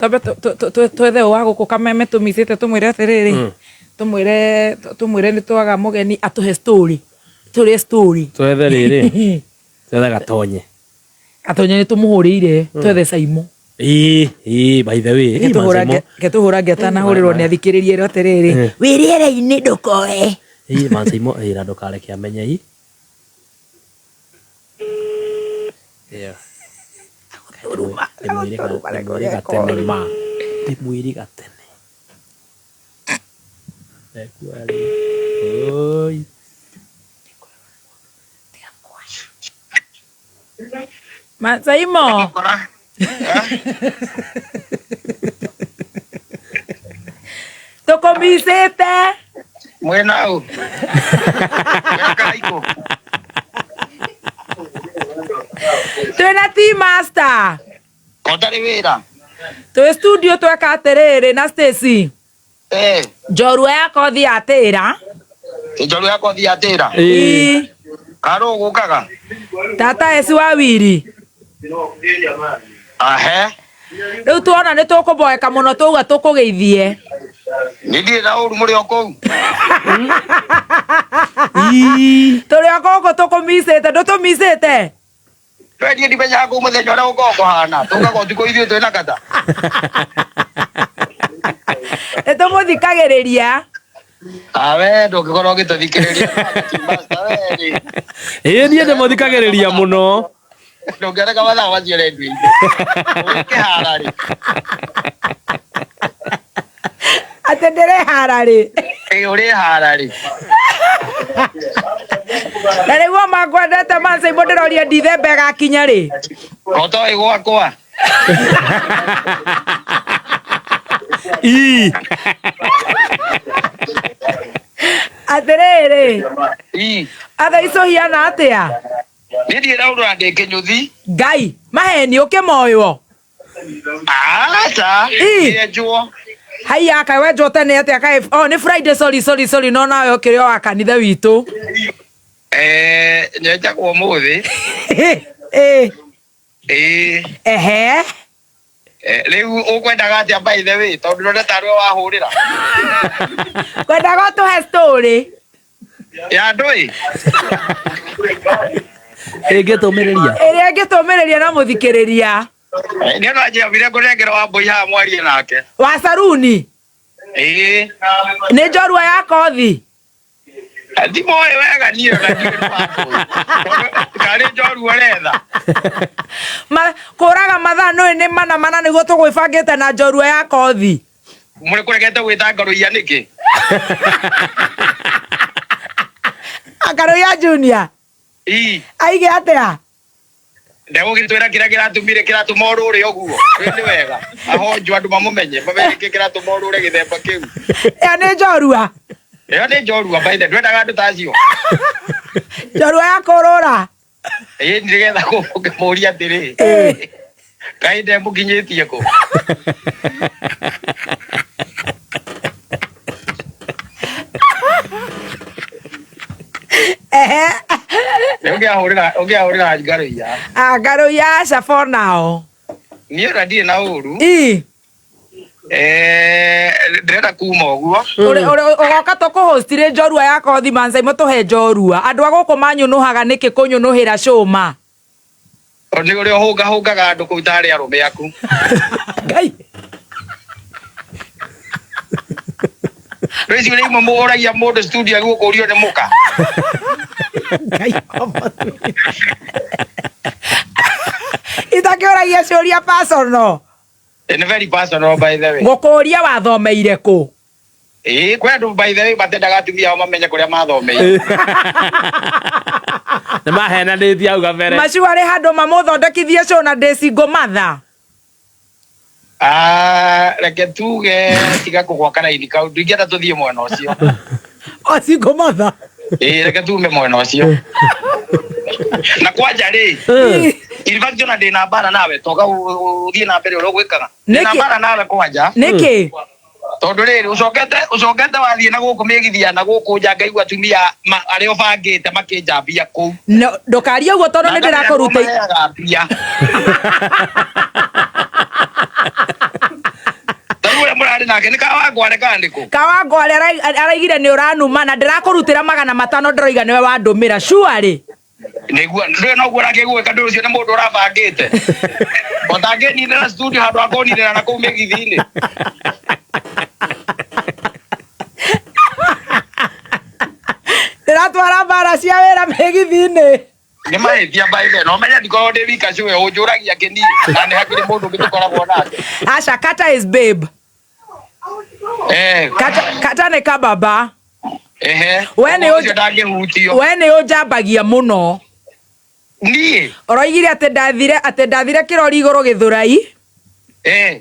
Twambe twethe wa gũkũ kameme tũmicĩte tũmwĩre atĩrĩrĩ, tũmwĩre tũmwĩre nĩ twaga mũgeni atũhe story, tũrĩe story. Twethe rĩrĩ, twethe gatonye. Gatonye nĩ tũmũhũrĩire, twethe Caimo. Ĩĩ, ĩĩ, by the way. Ĩĩ, Caimo. Reke tũhũra ngĩ atanahũrĩrwo nĩ athikĩrĩrie ĩrwo atĩrĩrĩ, wĩ rĩera-inĩ ndũkoe. Ĩĩ, man Caimo, ĩĩ, na ndũkareke amenye ĩ. Yeah. Ndĩmwĩrĩga tene ma. Ndĩmwĩrĩga tene. Ekuoya rĩ. Oi. Masaimo. Tũkũmicĩte. Mwena ũ? Mwena Karaikũ. Twĩna T Master. Ko ndarĩ wĩra? Twĩ studio tweka atĩrĩrĩ na Stacy. Eh. Njorua ya kothi ya tĩra. Njorua ya kothi ya tĩra. Ii. Karũ gũkaga. Tata eci wa wiri. Ahe. Rĩu tuona nĩ tũkũboeka mũno tũuga tũkũgeithie. Nĩ ndirĩ na ũru mũrĩ o kũu. Tũrĩ o gũkũ tũkũmicĩte, ndũtũmicĩte? We niĩ ndimenyaga kũu mũthenya ũrĩa gũkoragwo kũhana. Tũkaga ũtukũ ithuĩ twĩ na kata. Nĩ tũmũthikagĩrĩria. Ah, we ndũngĩkorwo ũgĩtũthikĩrĩria. Master, we rĩ. Ĩĩ niĩ ndĩmũthikagĩrĩria mũno. Ndũngĩoneka mathaa macio rendio-inĩ. Ũrĩ kĩhara rĩ. Atĩ ndĩrĩ hara rĩ. Ĩĩ ũrĩ hara rĩ. Na rĩu o makwendete Masaimo ndĩroria Dithemba ĩgakinya rĩ. Ũtoĩ gwakwa. Ii. Atĩrĩrĩ. Ii. Atha ici ũhiana atĩa? Niĩ ndirĩ na ũndũ na ndĩ kĩnyũthi. Ngai, maheni ũkĩmoywo. Aca. Ii. Nĩenjwo. Haiya kaĩ wenjwo tene atĩa kaĩ oh nĩ Friday sorry sorry sorry no nawe ũkĩrĩ o wa kanitha witũ. Eh, nyenjagwo ũmũthĩ. Ĩĩ. Ĩĩ. Ehe. Eh, rĩu ũkwendaga atĩa by the way tondũ ndona tarĩ we wahũrĩra. Kwendaga ũtũhe story. Ya ndũĩ? Ĩngĩtũmĩrĩria. Ĩrĩa ĩngĩtũmĩrĩria na mũthikĩrĩria. Eh, nĩ ona njĩra ngũnengera wa mbũi haha mwarie nake. Wa saruni. Ĩĩ. Nĩ njorua ya kothi. Ndimoĩ wega niĩ ona ndiũĩ nĩ wa mbũi. Karĩ njorua ũretha. Ma, kũraga mathaa nũĩ nĩ mana mana nĩguo tũgwĩbangĩte na njorua ya kothi. Mũrĩ kũregete gwĩta Ngarũiya nĩkĩ? Ngarũiya Junior. Ii. Aige atĩa? Ndegũgĩtwĩra kĩrĩa kĩratũmire kĩratũma ũrũre ũguo. Rĩu nĩ wega. Ahonjwo andũ mamũmenye. Mamenye nĩkĩ kĩratũma ũrũre gĩthemba kĩu. Ĩyo nĩ njorua. Ĩyo nĩ njorua by the ndwendaga andũ ta acio. Njorua ya kũrũra. Ĩĩ nĩgetha kũmũria atĩrĩ. Kaĩ ndemũkinyĩtie kũ? Ehe. Ũngĩahũrĩra ũngĩahũrĩra Ngarũiya. Ah, Ngarũiya aca for now. Niĩ ona ndirĩ na ũru. Ii. Eh, ndĩrenda kuma ũguo. Ũgoka tũkũhostire njorua ya kothi Mansaimo tũhe njorua. Andũ a gũkũ manyũnũhaga nĩkĩ kũnyũnũhĩra cũma? Tondũ nĩ ũrĩa ũhũngahũngaga andũ kũu tarĩ arũme aku. Ngai. Rĩu icio nĩ imwe mũragia mũndũ studio agĩgũkũrio nĩ mũka. Ngai. Itakĩũragia ciũria personal. Nĩ very personal by the way. Gũkũria wathomeire kũ? Ĩĩ kwĩ andũ by the way matendaga atumia ao mamenye kũrĩa mathomeire. Nĩ mahenanĩtie hau kabere. Macu arĩ handũ mamũthondekithie show na ndĩ single mother. Ah, reke tuge tiga kũgwa karaini kau ndingĩenda tũthiĩ mwena ũcio. O single mother. Ĩĩ reke tume mwena ũcio. Na kwanja rĩ, in fact ona ndĩna mbara nawe toka ũthiĩ na mbere ũrĩa ũgwĩkaga. Ndĩna Nĩkĩ? mbara nawe kwanja. Nĩkĩ? Tondũ rĩrĩ ũcokete ũcokete wathiĩ na gũkũ mĩgithi na gũkũ nja ngaigua atumia arĩa ũbangĩte makĩnjambia kũu. No, ndũkarie ũguo tondũ nĩ ndĩrakũruta. Maheaga mbia. Nake nĩ Kawangware kana nĩkũ? Kawangware araigire nĩ ũranuma na ndĩrakũrutĩra 500 ndĩroiga nĩwe wandũmĩra sure. Nĩguo ndũĩ noguo ũrakĩgwĩka ndũĩ ũcio nĩ mũndũ ũrabangĩte. Ũtangĩninĩra studio handũ ha kũninĩra na kũu mĩgithi-inĩ. Ndĩratwara mbara cia wĩra mĩgithi-inĩ. Nĩ mahĩtia by the no menye ndikoragwo ndĩ wika cũwe ũnjũragia kĩniĩ na nĩ hakĩrĩ mũndũ ũngĩ tũkoragwo nake. Aca Kata is babe. Eh. Kata nĩ kababa. Ehe. We nĩ ũcio ndangĩhutio. We nĩ ũnjambagia mũno. Niĩ. Ũroigire atĩ ndathire kĩrori igũrũ Gĩthũrai. Eh.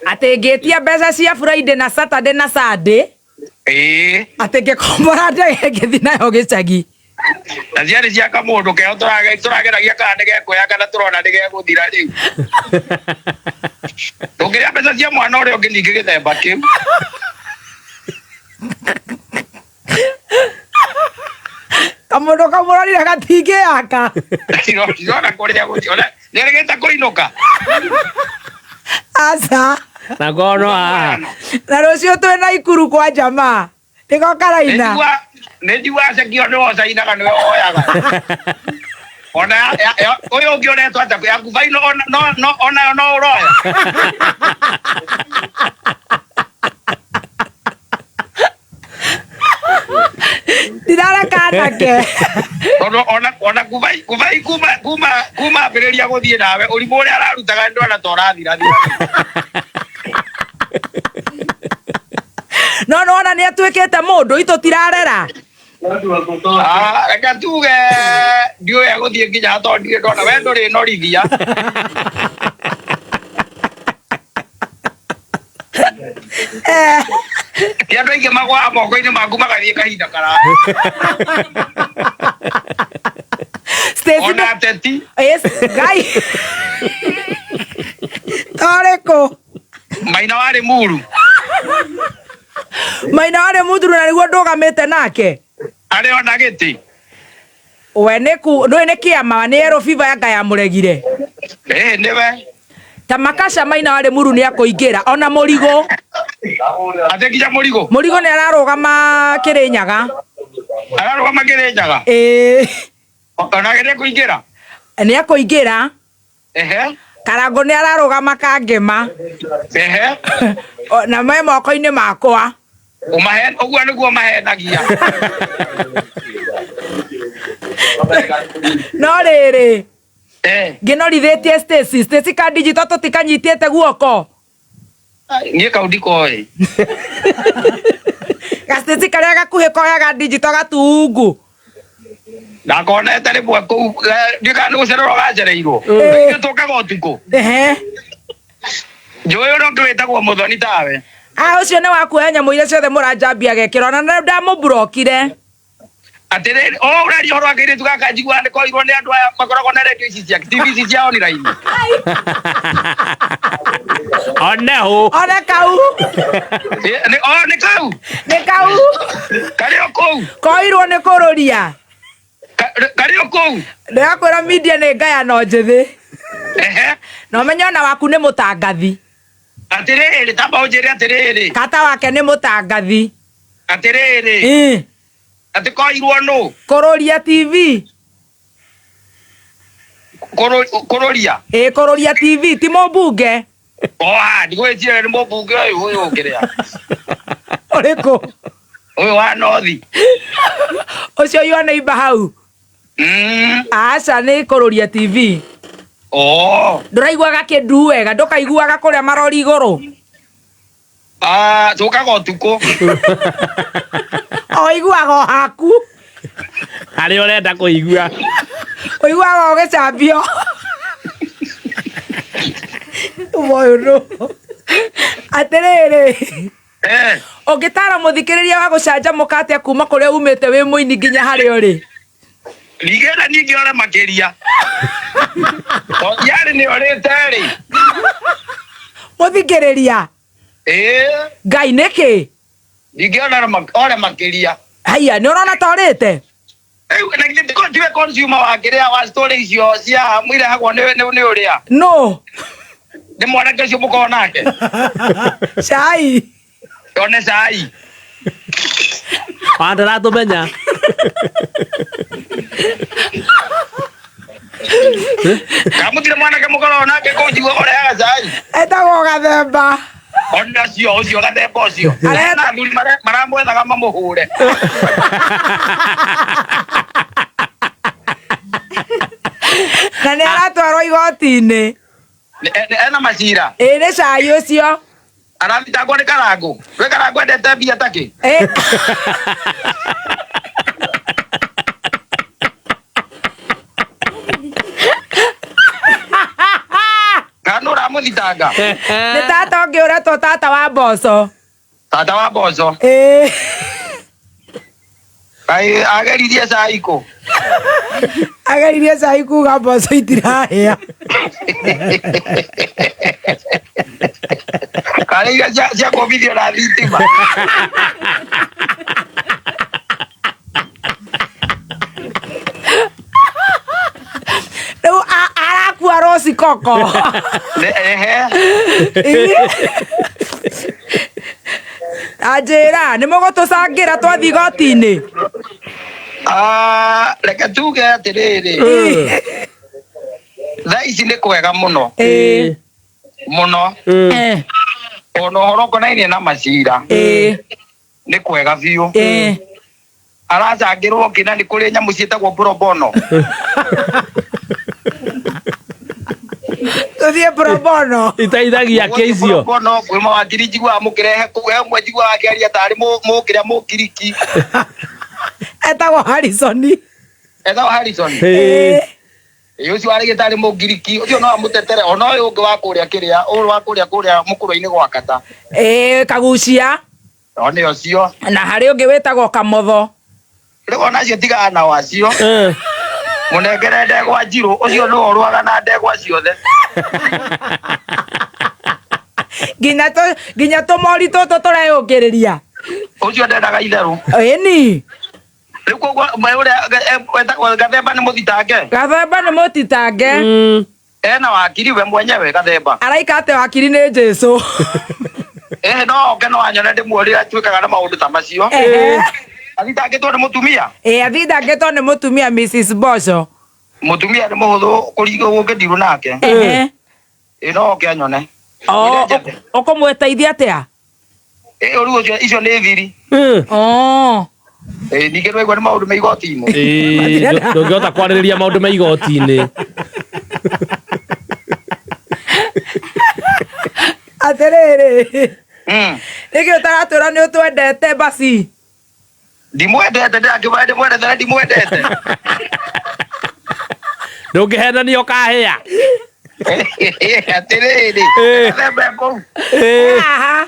Atĩ ngĩtia mbeca cia Friday na Saturday na Sunday. Eh. Atĩ ngĩkombora ndege ngĩthiĩ nayo gĩcagi. Na ciarĩ cia kamũndũ keho tũrageragia kana nĩgekuoya kana tũrona nĩgegũthira rĩu. Ndũngĩrĩa mbeca cia mwana ũrĩa ũngĩ ningĩ gĩthemba kĩu. Kamũndũ kamũrorire gatingĩaka. Ndirona kũrĩa gũthiĩ. Nĩerĩgĩte kũinũka. Aca. Na ngono haha. Na rũciũ twĩna Ikuru kwa jamaa. Nĩko karaina. Nĩ njiguaga cekio nĩwe ũcainaga nĩwe woyaga. Ona ũyũ ũngĩ ũretwo atĩa yaku baino onayo no ũroya. Ndirareka anake. Tondũ ona kubai kuma ambĩrĩria gũthiĩ nawe ũrimũ ũrĩa ararutaga ndona ta ũrathirathira. No nĩwona nĩ atuĩkĩte mũndũ itũ tirarera. Reke tuge ndiũĩ egũthiĩ nginya tondũ ndirĩ ndona we ndũrĩ norithia. Ti andũ aingĩ magwaga moko-inĩ maku magathiĩ kahinda karaya. Ona ateti. Yes, Ngai. Torĩkũ? Maina warĩ muru. Maina warĩ muru na nĩguo ndũgamĩte nake. Arĩ ona gĩtĩ. We nĩ ku ndũĩ nĩ kĩama nĩ yellow fever yanga yamũregire. Ĩĩ nĩwe. Ta makaca Maina warĩ muru nĩ akũingĩra ona mũrigo. Atĩ nginya mũrigo. Mũrigo nĩ ararũgama Kĩrĩnyaga. Ararũgama Kĩrĩnyaga. Ĩĩ. Onake nĩ akũingĩra. Nĩ akũingĩra. Ehe. Karango nĩ ararũgama Kangema. Ehe. Na me moko-inĩ makwa. Ũmahe ũguo nĩguo mahenagia. No rĩrĩ. Eh. Ngĩnorithĩtie Stacy, Stacy ka digital tũtikanyitĩte guoko. Niĩ kau ndikoĩ. Ga Stacy karĩa gakuhĩ koyaga digital gatungu. Ndakonete rĩmwe kũu ndiũĩ kana nĩ gũcererwo gacereirwo. Ithuĩ tũkaga ũtukũ. Ehe. Njũĩ ũrĩa ũngĩ wĩtagwo Mũthoni tawe. Ah, ũcio nĩ wakuoya nyamũ iria ciothe mũranjambia gekĩra ona ndamũmburokire. Atĩrĩrĩ, o ũraria ũhoro wa kairĩtu gaka njiguaga nĩ koirwo nĩ andũ aya makoragwo na radio ici cia TV ici cia online. Oneho. One kau. O nĩ kau. Nĩ kau. Karĩ o kũu. Koirwo nĩ kũrũria. Karĩ o kũu. Ndĩrakwĩra media nĩ ngayano njĩthĩ. Ehe. Na ũmenye ona waku nĩ mũtangathi. Atĩrĩrĩ, tamba ũnjĩre atĩrĩrĩ. Kata wake nĩ mũtangathi. Atĩrĩrĩ. Atĩ koirwo nũ? Kũrũria TV. Kũrũria? Ĩĩ kũrũria TV ti mũmbunge. Oha, ndigwĩciria nĩ mũmbunge ũyũ ũyũ ũngĩrĩa. Ũrĩkũ? Ũyũ wa North. Ũcio yua neighbor hau. Aca nĩ kũrũria TV. Oh. Ndũraiguaga kĩndu wega, ndũkaiguaga kũrĩa marori igũrũ. Ah, tũkaga ũtukũ. O iguaga o haku. Harĩa ũrenda kũigua. Ũiguaga ũgĩcambio. Ũyũ nũ. Atĩrĩrĩ. Ũngĩtara mũthikĩrĩria wa gũcanjamũka atĩa kuma kũrĩa umĩte wĩ mũini nginya harĩa ũrĩ? Ningĩenda ningĩ ore makĩria. Tondũ yarĩ nĩ orĩte rĩ. Mũthikĩrĩria. Ĩĩ. Ngai nĩkĩ? Ningĩ ore makĩria. Haiya, nĩ ũrona ta ũrĩte? Rĩu na githĩ tiwe consumer wa kĩrĩa wa story icio cia irehagwo nĩ ũrĩa? No. Nĩ mwanake ũcio mũkoragwo nake? Cai. One cai. Ona ndaratũmenya. Kamũtire mwanake mũkoragwo nake kũu njiguaga ũrehaga cai. Etagwo Gathemba. Ona ũcio ũcio Gathemba ũcio. Na athuri maramwethaga mamũhũre. Na nĩ aratwarwo igoti-inĩ. Ena macira. Ĩ nĩ cai ũcio. Arathitangwo nĩ Karangũ. We Karangũ endete mbia takĩ? Ĩ. Kana nũ ũramũthitanga? Nĩ tata ũngĩ ũretwo tata wa mboco. Tata wa mboco. Ĩ. Kaĩ ageririe cai kũ? Ageririe cai kuga mboco itirahĩa. Karĩ iria cia kũmithio na thitima. Rĩu arakua Rose Coco. Ehe. Anjĩra nĩ mũgũtũcangĩra twathiĩ igoti-inĩ. Ah, reke tuge atĩrĩrĩ, thaa ici nĩ kwega mũno Ĩ. mũno, Eh. ona ũhoro ũkonainie na macira Ĩ. nĩ kwega biũ. Ĩ. Aracangĩrwo kĩna nĩ kũrĩ nyamũ ciĩtagwo pro bono. Tũthiĩ pro bono. Iteithagia kĩ icio? Pro bono kwĩ mawakiri njiguaga mũkĩrehe kũu, he ũmwe njiguaga akĩaria tarĩ mũkĩrĩa mũngiriki. Etagwo Harrison. Etagwo Harrison. Ĩ. Ĩ ũcio warĩ gĩtarĩ mũngiriki, ũcio no amũtetere, ona ũyũ ũngĩ wa kũrĩa kĩrĩa, ũyũ wa kũrĩa kũrĩa mũkũrwe-inĩ gwa Kata. Ĩ Kagucia. O nĩ ũcio. Na harĩ ũngĩ wĩtagwo Kamotho. Rĩu ona acio tigana nao acio. Mũnengere ndegwa njirũ, ũcio nĩwe ũrũaga na ndegwa ciothe. Nginya tũmori tũtũ tũreyũkĩrĩria. Ũcio ndendaga itherũ. Ĩni. Rĩu koguo ũrĩa wetagwo Gathemba nĩ mũthitange. Gathemba nĩ mũtitange. Ena wakiri we mwenyewe Gathemba. Araika atĩ wakiri nĩ Jesũ. No oke no anyone ndĩmuorie atuĩkaga na maũndũ ta macio. Athitangĩtwo nĩ mũtumia? Ĩ athitangĩtwo nĩ mũtumia Mrs. Mboco. Mũtumia nĩ mũhũthũ gũkĩndirwo nake. Ĩ no oke anyone. Ũkũmũteithia atĩa? Ĩ rĩu ũcio icio nĩ thiri. Ĩ ningĩ nĩwaigua nĩ maũndũ me igoti-inĩ. Ĩ ndũngĩhota kwarĩrĩria maũndũ me igoti-inĩ. Atĩrĩrĩ. Nĩkĩ ũtaratwĩra nĩ ũtwendete basi? Ndimwendete, ndĩrakĩmwenda ndimwendete na ndimwendete. Ndũngĩhenania ũkahĩa. Atĩrĩrĩ. Gathemba kũu. Haha.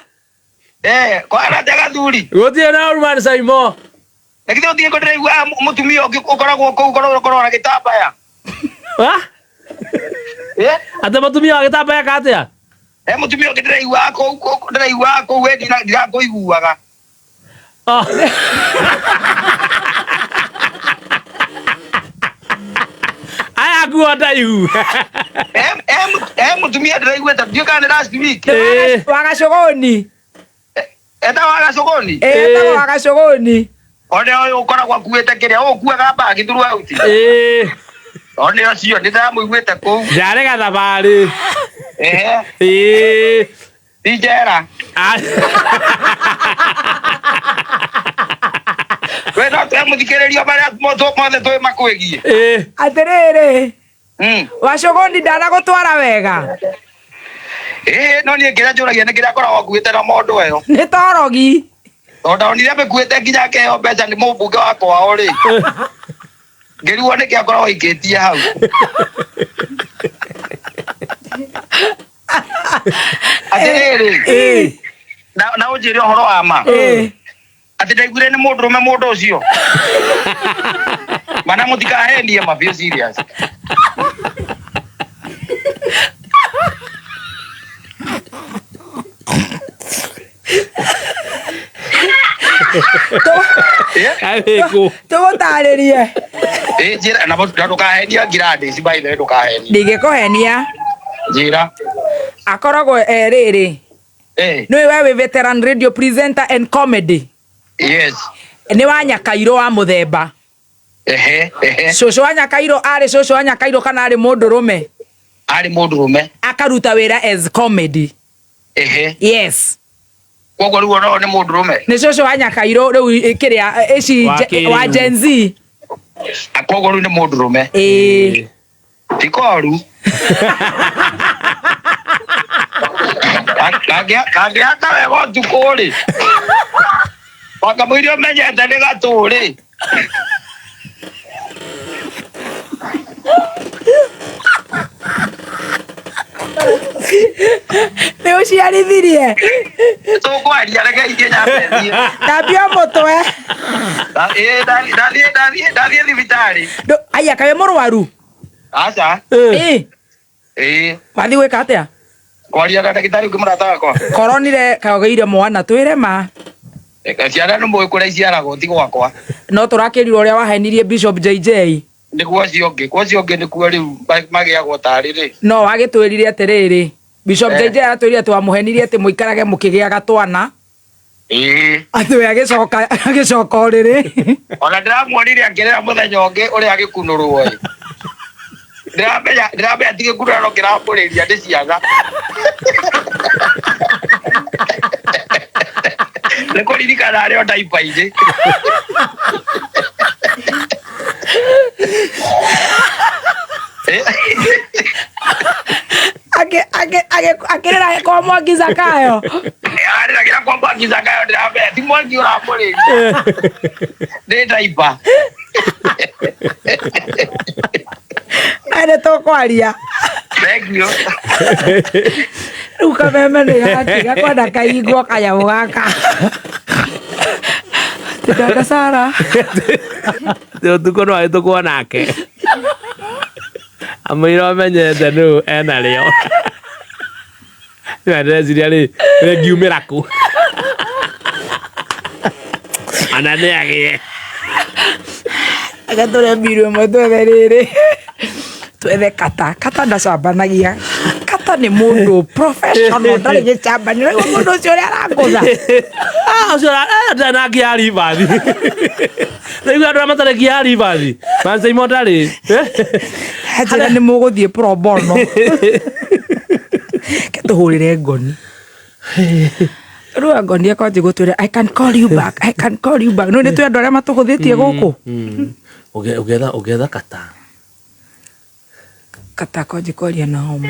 Kwana atĩa gathuri? Gũtirĩ na ũru man Saimo. Na githĩ ũthiĩ kũ ndĩraigua mũtumia ũngĩ ũkoragwo kũu ũkoragwo na gĩtambaya. Atĩ mũtumia wa gĩtambaya ka atĩa? Mũtumia ũngĩ ndĩraigua kũu, ndĩraigua kũu we ndirakũiguaga. Aya nguo ndaihu. Mũtumia ndĩraiguĩte, ndiũĩ kana nĩ last week. Wa Gacũgũni. Etagwo wa Gacũgũni? Etagwo wa Gacũgũni. One ũyũ ũkoragwo akuĩte kĩrĩa, ũyũ ũkuaga mbagi throughout. One ũcio, nĩ ndĩramũiguĩte kũu. Ndarĩ gathabarĩ. Ti njera. We no tũhe mũthikĩrĩrio marĩa mothe tũĩ makwĩgiĩ. Atĩrĩrĩ. Wacũgũni ndanagũtwara wega. No niĩ kĩrĩa njũragia nĩ kĩrĩa akoragwo akuĩte na mondo ĩyo. Nĩ torogi. Tondũ ndonire amĩkuĩte nginya akĩheo mbeca nĩ mũmbunge wa kwao rĩ. Ngĩrigwo nĩkĩ akoragwo aikĩtie hau. Atĩrĩrĩ. Na ũnjĩre ũhoro wa ma. Atĩ ndaiguire nĩ mũndũrũme mũndũ ũcio. Mana mũtikahenie ma be serious. Tũgũtarĩrie. Njĩra na ndũkahenie Gladys, by the way ndũkahenie. Ndingĩkũhenia. Njĩra. Akoragwo rĩrĩ. Eh. Nĩ we wĩ veteran radio presenter and comedy. Yes. Nĩ wa Nyakairũ wa mũthemba. Ehe, ehe. Cũcũ wa Nyakairũ arĩ cũcũ wa Nyakairũ kana arĩ mũndũrũme? Arĩ mũndũrũme. Akaruta wĩra as comedy. Ehe. Yes. Koguo rĩu onao nĩ mũndũrũme. Nĩ cũcũ wa Nyakairũ rĩu kĩrĩa ici Wa kĩrĩu. wa Gen Z. Koguo rĩu nĩ mũndũrũme. Ĩĩ. Ti koru. Kangĩhaka wega ũtukũ rĩ. Wakamũiria ũmenyete nĩ gatũ rĩ. Nĩ ũciarithirie. Tũkwaria reke ithiĩ nyambe thiĩ. Thambia mũtwe. Ĩĩ, ndathiĩ ndathiĩ ndathiĩ thibitarĩ. Aya kaĩ mũrwaru? Aca. Ĩĩ. Ĩĩ. Wathiĩ gwĩka atĩa? Kwaria na ndagĩtarĩ ũngĩ mũrata wakwa. Koronire kagĩire mwana twĩre ma. Ciana nĩ mũĩ kũrĩa iciaragwo ti gwakwa. No tũrakĩrirwo ũrĩa wahenirie Bishop JJ. Nĩguo ũcio ũngĩ, kwa ũcio ũngĩ nĩkuo rĩu magĩagwo tarĩ rĩ. No wagĩtwĩrire atĩrĩrĩ. Bishop Eh. JJ aratwĩrire atĩ wamũhenirie atĩ mũikarage mũkĩgĩaga twana. Ĩĩ. Atĩ we agĩcoka agĩcoka ũrĩrĩ. Ona ndĩramuonire akĩrĩra mũthenya ũngĩ ũrĩa agĩkunũrwo ĩ. Ndĩramenya ndĩramenya ti gĩkunũro no kĩramũrĩria nĩ ciana. Nĩ kũririkana arĩ o ndaipa-inĩ. Akĩrĩra kwa Mwangi Zakayo. Arĩragĩra kwa Mwangi Zakayo ndĩramenya ti Mwangi ũramũrĩria. Nĩ ndaipa. Nĩ tũkwaria. Thank you. Rĩu kameme nĩ gatiga kwenda kaigwo kanyamũ gaka. Tũndonda Sara. Ũtukũ no ahĩtũkwo nake. Amũira ũmenyete nũ ena rĩo. Nĩ ndĩreciria rĩ, rĩngiumĩra kũ? Ona nĩ agĩe. Reke tũrĩe mbiru ĩmwe twethe rĩrĩ. Twethe kata. Kata ndacambanagia. Kata nĩ mũndũ professional ndarĩ gĩcambanio. Rĩu mũndũ ũcio ũrĩa arangũtha. Ah, ũcio ndarĩ na ngia ribathi. Rĩu andũ arĩa matarĩ ngia ribathi. Manseimo ndarĩ. Njĩra nĩ mũgũthiĩ pro bono. Ke tũhũrĩre ngoni. Rĩu ngoni akanjia gũtwĩra I can call you back, I can call you back. No nĩ twĩ andũ arĩa matũhũthĩtie gũkũ. Ũgetha ũgetha kata. Kata akanjia kwaria na homa.